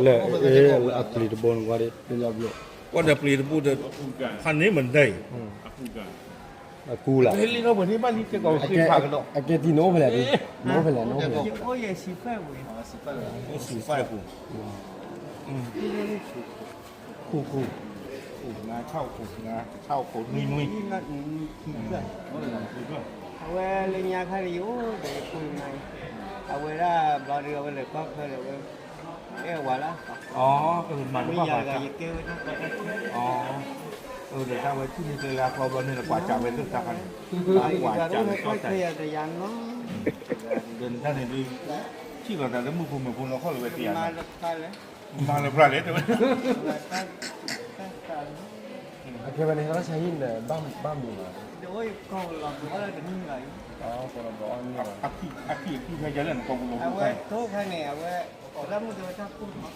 လၢအပျ့ၤတဘိန့ၣ်ကွၢ်ဒ်, ကွၢ်ဒီးပျ့ၤတဘိဒီး, ဖးန့ၢ်မနုၤအံၤ, အကူလၢ, အကဲတံၤနအိၣ်ဖဲလဲၣ်, နအိၣ်ဖဲလဲၣ်, နအိၣ်ဖဲလဲၣ်, အိၣ်စံးဖဲပူၤ, နွံနွံ အဝဲလၢညါခါန့ၣ် ယအိၣ်ဒီးယဖိယမါအံၤ, အဝဲဒၣ်ဘျီဒုး အဝဲလဲၤကီၢ်ချၢဒီး အဝဲ အဲၣ်ဝဲလၢ, မ့ၢ်ယၤတဂၤ ယကဲဝဲဒၣ်ကီၢ်ချၢ, ဒီးတၢ်ဝဲထံၣ်န့ၢ်ကျဲလၢအကျီဘျီန့ၣ် လၢကွၢ်စးဝဲသ့ၣ်တခါန့ၣ်, ကွၢ်စးန့ၣ်ကီၢ်ချၢယၤတယၤနီၤ, ဒီးနတၢ်န့ၣ်ဒုး, ထံၣ်လီၤသးလၢမုၣ်ဖိမုၣ်ဖိနီၤခီၣ်လၢဝဲတယၤနီၤ, မၤလၢပှၤလဲၣ်တဲဝဲ အခဲဝဲန့ၣ် ဟဲလီၤဆါဟံၣ်န့ၣ် ဘၣ်မုာ်ဘၣ်, အခံအခံဖဲယလဲၣ်န့ၣ် ကီၢ်ပူၤလီၤ, အဝဲတိခါန့ၣ် အဝဲ, လၢမုၢ်တဝဲတၢ်ကိၢ်ထီၣ်,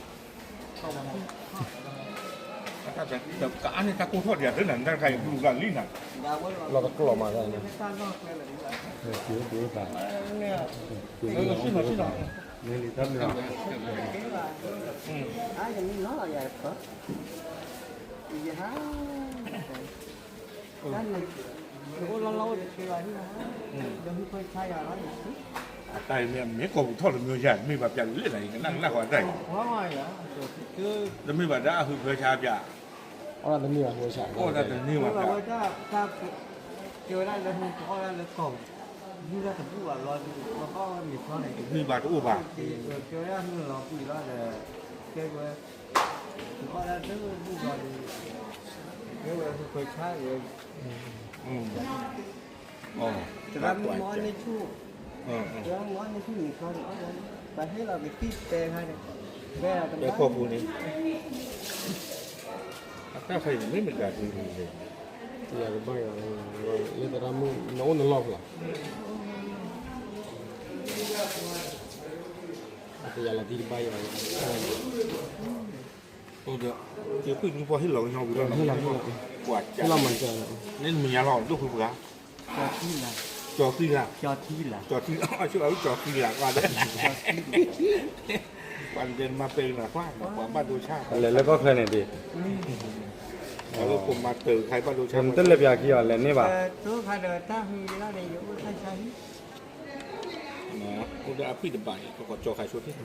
ကအါန့ၢ်တၢ်ကိၢ်ထီၣ်ဒံး အသၢနၤ တၢ်တခါအံၤ ဘျုးဂၤလံနၤ, လီၤကကျီၢ်မး, အတၢ်အံၤမ့ၢ်ကီၢ်ပူၤထီၣ်တမံၤယၤ မ့ၢ်ဘၣ်ပျးလဲၣ်နၤ ယကနၣ်ကနၣ်ဃီအတၢ်အံၤ, တမ့ၢ်ဘၣ်ဒၣ်အဟုးဖၢဆါပျး, အီၣ်တၢ်တန့ၢ်ဘၣ်, အီၣ်တၢ်တန့ၢ်ဘၣ်, ကဲဝဲဒၣ်လၢ တဘၣ်ဝဲမ့ၤထီန့ၣ် တန့ၢ်ဘၣ်တအိၣ်ဘၣ်, ကဲဝဲဒၣ်မုၢ်လီၤကွံာ်လီၤဒီး, ကဲဝဲ, တဘၣ်ဒၣ်တဘူၣ်ဘၣ်ဒီး, ကဲဝဲဟုးဖၢဆါ, သရၣ်မုၣ်မ့ၢ်အီၣ်န့ၢ်ဆူၣ်, သရၣ်မုၣ်မ့ၢ်အီၣ်န့ၢ်ဆူၣ်န့ၣ် ပှၤဟ့ၣ်လီၤကသံၣ်တဲခါန့ၣ်, ဖဲကီၢ်ပူၤန့ၣ်, အတၢ်ခါအံၤမ့ၢ်မတၤဒ်န့ၣ်, ယကဘၣ်ယၤ, လၢသရၣ်မုၣ်နအိၣ်နလီၢ်ဖျါ, ယလီၤတံၢ်တဘၣ်ယၤ, ဒီး, ယဖုၣ်နွံဖီဟ့ၣ်လီၤကညီဝံၤလီၤ, ဟ့ၣ်လီၤမၤစၢၤ, န့ၣ်မ့ၢ်ညါလီၤ ဒိၣ်ဖုပှၤ, ကၠီၤသံလး, ကၠီၤသံလး, ကၠီၤသံလး, အဆိအဝဲကၠီၤသံလးကွၢ်ဒီး, ပှၤန့ၣ်တဲနမၤပဲာ်နၤကွၢ် ပှၤဘၣ်ဒိဆါ, လဲၤလၢကီၢ်ချၢန့ၣ်ဒ်, ပှၤလၢဖိမၤတၢ်ခါဘၣ်ဒိဆါ, နတလဲၤပျးခံအီၤလဲၤန့ၢ်ဘၣ်, အိၣ်ဒီးအဖံၣ်တဘၣ်အံၤ ကကီၢ်ကၠီၤခါဆိသ့ၣ်,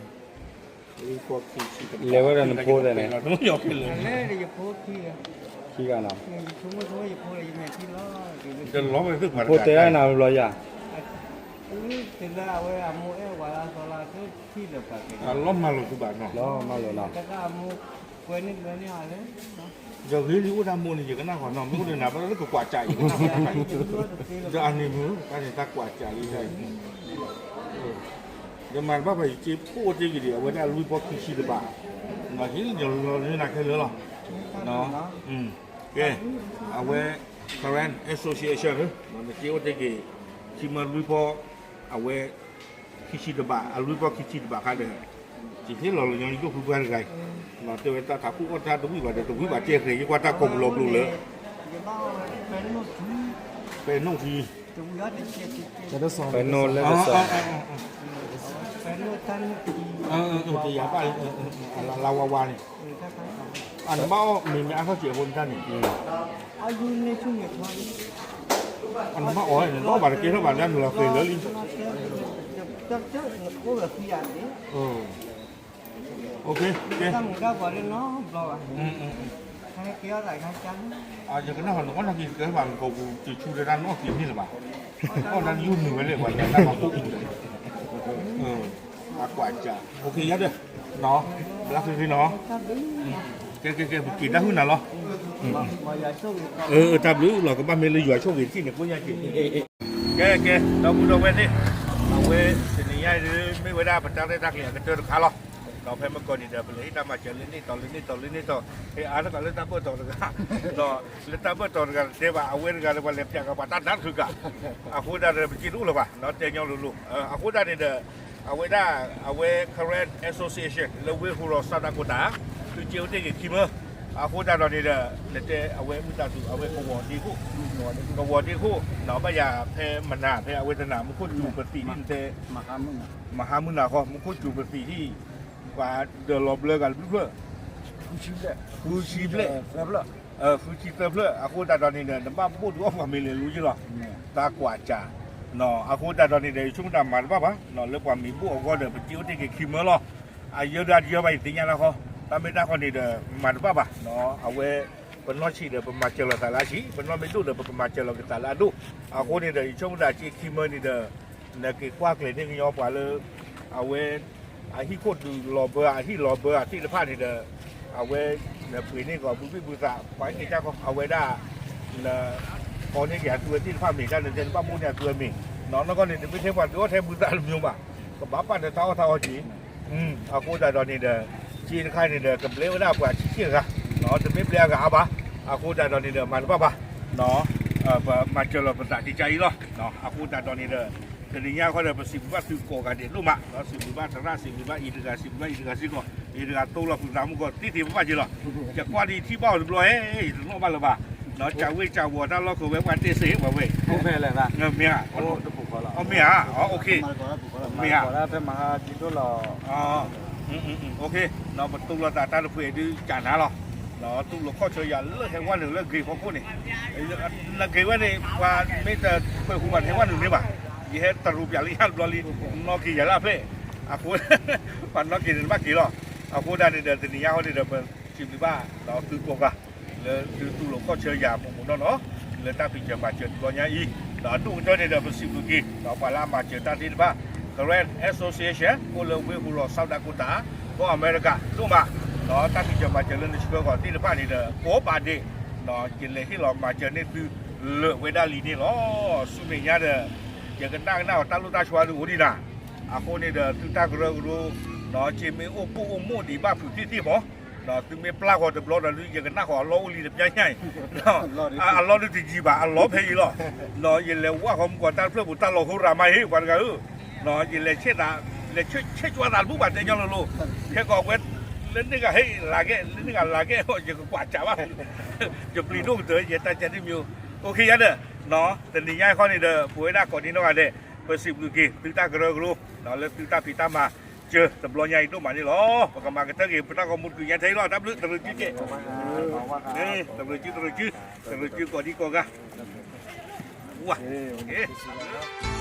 လဲၤဝဲဒီးနဖိသ့ၣ်န့ၣ်, ခံဂၤနီၤ, ဖိတဲဒၣ်နၤဘျီယၤ, လီၤမၤလိာ်သုဘၣ်နီၤ, လီၤမၤလိာ်သုဘၣ်နီၤ, ဒီးဂ့ၤလံအိၣ်တၢ်မိၢ်န့ၣ် ယကနၣ်ဃီနီၤ, မ့ၢ်အိၣ်ဒီးနၤ ဘၣ်လၢကကွၢ်စးအံၤ, ဒီးအန့ၣ်မုၢ် တၢ်န့ၣ်တၢ်ကွၢ်စးလံတၢ်အံၤ, ဒီးမၤတဘၣ်ဘၣ် ယစ့ဖိအိၣ်တ့ၢ်ဂ့ၤဒံး အဝဲဒၣ်လွံၢ်ဖီခံဆံတဘး, ဟ့ၣ်လီၤလၢနၤခဲလၢာ်လီၤ, ကဲ, အဝဲ Karen Association နစ့အိၣ်တ့ၢ်ဂ့ၤ, ခံမၢလွံၢ်ဖီ, အဝဲ ခံဆံတဘး, အလွံၢ်ဖီခံဆံတဘးခါဒီး, ယဟ့ၣ်လီၤလၢညီယဒိၣ်ဖုပှၢ်တဂၤအံၤ, တဲဝဲတၢ်ထးခိၣ်အီၣ်တၢ်တဝံၣ်ဘၣ်ဒီး တဝံၣ်ဘၣ်ကဲဃဲၤ ယကွၢ်တၢ်ကိးပူၤလီၤပလိာ်လၢ ပဲနိၣ်ထံ, ပဲနိၣ်လဲၣ်, တယၤဘၣ်, လါဝါဝါန့ၣ်, အနဘၣ်အီၣ်မ့ၤမ့ၢ်အါထီၣ်စဲးဖိနတၢ်န့ၣ်, အနဘၣ်အီၣ်န့ၣ် ဘၣ်ဘၣ်တကဲထီၣ်ဘၣ်လၢနုာ်လီၤဃဲၤလၢလံ ယကနၣ်ဟီနအီၣ်နာ်က့ၤကဲဘၣ်နကိာ်ပူၤ တဆူတၢ်နအီၣ်က့ၤန့ၣ်လၢၤဘၣ်, အီၣ်တၢ်နယူၢ်နုာ်ဝဲလၢပှၤလၢတၢ်ဘၣ်ကိာ်ပူၤဒီး, အကွၢ်စး, ယၤဒီး, ဘျါဖံဖံနီၤ, ကဲကဲကဲ ပက့ၤဒၣ်ဟုၣ်နၤလီၤ, တၢ်ဘျုးလီၤ ကဘၣ်မ့ၢ်လၢယွၤဆိၣ်ဂ့ၤတထံၣ်န့ၣ် ကိးညါက့ၤ ကဲကဲ ဒီပုၢ်ဒီဝဲၢ်သ့ၣ်, အဝဲတနံၤညါအံၤဒ် မ့ၢ်ဝဲဒၣ်ပတၢ်ရဲၣ်တၢ်ကျဲၤအကတၢၢ်တခါလီၤ. ဒီးဖဲမုၢ်ကီၢ်န့ၣ်ဒီး ပလဲၤဟ့ၣ်တၢ်မၤစၢၤလၢန့ၢ်တီၤလၢန့ၢ်တီၤလၢန့ၢ်တီၤ, ဟဲအါတကးလၢတၢ်ပၢၢ်တီၤတဂၤ, ဒီးလၢတၢ်ပၢၢ်တီၤတဂၤတတဲဘၣ် အဝဲတဂၤလၢပှၤလဲၤပျးကပှၤတၢ်နါတချုးကး, အဃိဒၣ်ဒီး ပစ့တအိၣ်လၢၤဘၣ် တဲညီလိၤလိၤ, အဃိဒၣ်န့ၣ်ဒီး အဝဲဒၣ် အဝဲ Karen Association လၢဝ့ၢ်ဟူရီ စးဒၣ်ကိးတၢ်, သုစ့အိၣ်တ့ၢ်ဂ့ၤခံမၢ, အဃိဒၣ်ဒီးန့ၣ်ဒီး နတဲအဝဲမုၢ်တၢ်သူ အဝဲကဝီၤဒ့ခိၣ်, ကဝီၤဒ့ခိၣ်, ဘၣ်ယၤဖဲမနၤ ဖဲအဝဲတနၤ မူခိၣ်စူၤပသံးဒ်နတဲ, မဟါမုၢ်နၤဃီ မူခိၣ်စူၤပသံးဒ် ပှၤဒၢးလီၤဘျၢဂၤတဘျုးဖျၢၣ်, ဃုဆံဘျဲၣ်, ဃုဆံသၢဖျၢၣ်, အဃိသတးဒီးန့ၣ်ဒီး နဘၣ်ဘိၣ်ဒုးအီၣ်ပှၤမ့ၤလဲၤလူက့လီၤ, တၢ်ကွၢ်စး, အဃိသတးဒီးန့ၣ်ဒီး ယဆိကမိၣ်တၢ်မၤတဘၣ်ဘၣ်, လၢပှၤမ့ၤဘိၣ်အဂီၢ်ဒီး ပစ့အိၣ်တ့ၢ်က့ၤခံမၢလီၤ, အယၢဒၣ်တယၢဘၣ် ယသ့ၣ်ညါတၢ်ဃီ, တၢ်မ့ၢ်တၢ်ဃီန့ၣ်ဒီး မၤတဘၣ်ဘၣ်, အဝဲ ပနီၢ်ဆံးဒီး ပမၤစၢၤလီၤသးလၢအဆံး, ပနီၢ်မ့ၢ်ဒိၣ်ဒီး ပကမၤစၢၤလီၤက့ၤသးလၢအဒိၣ်, အဃိန့ၣ်ဒီး ယဆိကမိၣ်တၢ်စ့ခံမၢန့ၣ်ဒီး နက့ၤကွၢ်ကျဲၤန့ၢ်ကညီပှၤလၢ အဝဲ အဟံၣ်ခိၣ်ဒုးလီၤဘၢ အဟံၣ်လီၤဘၢအသ့ၣ်တဖၣ်န့ၣ်ဒီး အဝဲ နပှ့ၤန့ၢ်ကီးဘုဘံၣ်ဘုသး ပှၤဟ့ၣ်က့ၤတၢ်ခီ အဝဲဒၣ် န ကိးန့ၢ်က့ၤအသုဝဲသ့ၣ်တဖၣ်မ့ၤ တၢ်နတဲ နဘၣ်ဘိၣ်န့ၢ်အသုဝဲမ့ၤ, နီၢ်နီၢ်ကီၢ်န့ၣ် တမ့ၢ်ထဲပှၤဒုးအီၣ်ထဲမုာ်သးတမံၤဘၣ်, ကဘၣ်ပာ်ဒီးတၢ်အီၣ်တၢ်အီက့ၤ အဃိသတးဒီးန့ၣ်ဒီး စ့တခါန့ၣ်ဒီး ကဘျဲဝဲဒၣ်ပှၤဆံးဆံးအဂၤ, တမ့ၢ်ဘျဲအဂၤအါဘၣ်, အဃိသတးဒီးန့ၣ်ဒီး မၤတဘၣ်ဘၣ်, ပမၤစၢၤလီၤပသးကကါအံၤလီၤ, အဃိသတးဒီးန့ၣ်ဒီး တနံၤညါဃီဒီး ပစံးဘျုးဘၣ်သုကိးဂၤဒဲးဒိၣ်မး, စံးဘျုးဘၣ်သရၣ် စံးဘျုးဘၣ်အံၤတဂၤ စံးဘျုးဘၣ်အံၤတဂၤစ့ၢ်ကီး, အံၤတဂၤတိလီၤပသးမူကီး သ့သ့ဘၣ်ဘၣ်က့ၤလီၤ, ယကွၢ်ဒ်ယထံၣ်ဘၣ်အီၤတဘျီဟဲ ယတနီၣ်ဘၣ်လၢၤဘၣ်, ကးဝ့ၢ်ကးဝီၤတၢ်လီၢ်ခိးဝဲပှၤတဲစ့ၢ် ပှၤဝဲ မ့ၢ်ဧါ, မ့ၢ်ဧါ, မ့ၢ်ဧါ, ပတိလီၤသးတၢ်တဖုဒုးကနၤလီၤ, တူၢ်လိာ်ခီၣ်ဆၢယၤလၢဟဲဝဲနုာ်လၢဂ့ၤဖီခိၣ်န့ၣ်, နဂ့ၤဝဲန့ၣ် ပှၤမ့ၢ်တခွဲးဃူဘၣ်န့ၣ် ဟဲဝဲနုာ်န့ၣ်ဘၣ်, ယဟဲတရူးပၠးလၢယၢ်တဘျီလံ, နီၢ်က့ၤယၤလၢအဖျဲၣ်, အဃိ ပှၤနီၢ်က့ၤန့ၣ်တဘၣ်က့ၤလီၤ, အဃိဒၣ်န့ၣ်ဒီး တနံၤညါဃီန့ၣ်ဒီး ပစံးဘျုးဘၣ် သုကိးဂၤ လၢသုတူၢ်လိာ်ခီၣ်ဆၢယၤ မိၢ်မိၢ်နီၢ်နီၢ် လၢတၢ်ဖံးစၢၤမၤစၢၤတဘျီညါအံၤ, ဒီးအဒိၣ်ကတၢၢ်န့ၣ်ဒီး ပစံးဘျုးက့ၤ ဒီးပှၤလၢအမၤစၢၤတၢ်သ့ၣ်တဖၣ် Karen Association အိၣ်လၢဝ့ၢ်ဟူလီၤ South Dakota ကီၢ်အမဲရကၤဒိၣ်မး, ဒီးတၢ်ဖံးစၢၤမၤစၢၤလၢနဆှၢကီးသ့ၣ်တဖၣ်န့ၣ်ဒီး ကိးပာ်ဒ့ၣ်, ယလဲၤဟ့ၣ်လီၤမၤစၢၤန့ၢ်သုလၢာ်ဝဲဒၣ်လံန့ၣ်လီၤ. ဆူမဲာ်ညါဒီး ယကနၣ်ကနၣ်အီၤတၢ်လိၣ်တၢ်ဆှါဒုးအိၣ်ဒံးနၤ, အဃိန့ၣ်ဒီး သုတၢ်ကရၢကရိ ဒီးက့မ့ၢ်အိၣ်ပိၢ်အိၣ်မိၢ်ဒံးဘၣ်ဖုးသ့ၣ်သ့ၣ်မး, ဒီးသုမ့ၢ်ပျၢ်ဃီၤတဘျီဒီး ယကနၣ်ဃီၤအလီၢ်အိၣ်လံတပျၢ်ညါအံၤ, အလီၢ်ဒုးတယံၤဘၣ် အလီၢ်ဖဲအံၤလီၤ, ယလဲၤဝၢ်ဃီၤမုၢ်ကီးတၢ်တဖျၢၣ်ပူၤတၢ်လီၤဟိရၤမးဟ့ၣ် ပှၤတဂၤဧၢ, ယလဲၤဆဲးသး လဲၤဆဲးကွၢ်သးတဘူၣ်ဘၣ်တဲညီလိၤလိၤ, ခဲကီးဝဲ လၢန့ၣ်ဂၤဟ့ၣ်လၤကဲ လၢန့ၣ်ဂၤလၤကဲ ယကကွၢ်စးဘၣ်, ယပျံၤဒိၣ်ကတၢၢ် ယတၢ်ကဲဒ်မ့ၢ်, အိၣ်ခ့ယါဒီး တနံၤညါအံၤဃီန့ၣ်ဒီး ပဝဲဒၣ်ကိးဒံနီၢ်ဂၤဒဲး ပစံးဘျုးက့ၤ သုတၢ်ကရၢကရိ လၢသုတၢ်ဖံးတၢ်မၤစၢၤတဘျီညါအံၤဒိၣ်မးန့ၣ်လီၤ. ပကမၤကတၢၢ်က့ၤ ပတၢ်ဂီၤမူတကုာ်ညါထဲအံၤလီၤ. တၢ်ဘျုးတရံးစုကဲး, တရံးစု တရံးစု တရံးစုကိးဒံကိးဂၤ, ဝါ, ကဲ